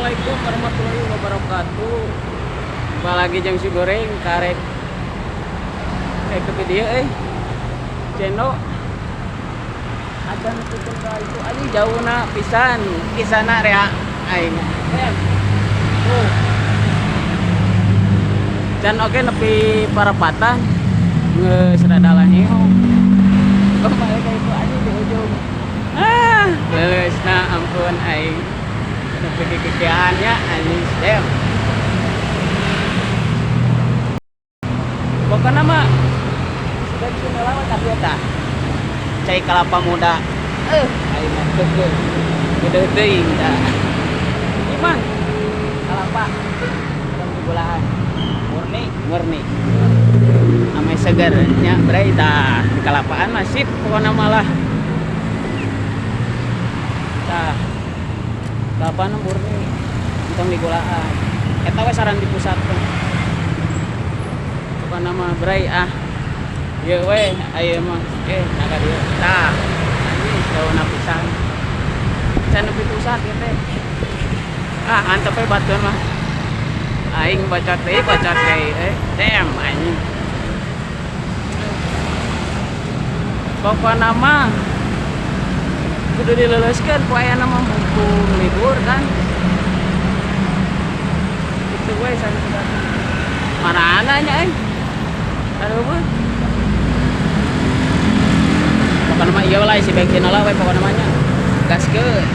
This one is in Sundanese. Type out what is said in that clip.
Assalamualaikum warahmatullahi wabarakatuh. Jumpa lagi jang si goreng karek ke video cendo acan tutur ka itu aja jauh na pisan kisana rea aing. Tuh. Can oke nepi parapatan geus rada laheo. Oh, balik ka itu aja di ujung. Ah, leuleus na ampun aing. Nepi kikikian nya anjing dem. Pokokna mah sudah bisa ngelawat tapi eta cai kelapa muda. Aing mah keukeuh. Gede teuing tah. Iman kelapa dalam digulaan. Murni, murni. Ame seger nya bray tah di kelapaan mah sip pokokna malah. Tah. Kelapaan murni entong digulaan. Eta we saran di pusat teh. Pokokna mah bray ah. Ieu we aya mah nah ka dieu. Tah. Anjing jauhna pisan. Can nepi pusat ieu teh. Ah, antep we batur mah. Aing bacot deui, bacot deui. Damn anjing. Pokokna mah kudu dileuleuskeun ku ayana mah mumpung libur kan. Itu we sana. Mana nya euy? Aduh mah. Pokokna mah ieu lah isi bensin lah we pokokna mah nya. Gaskeun.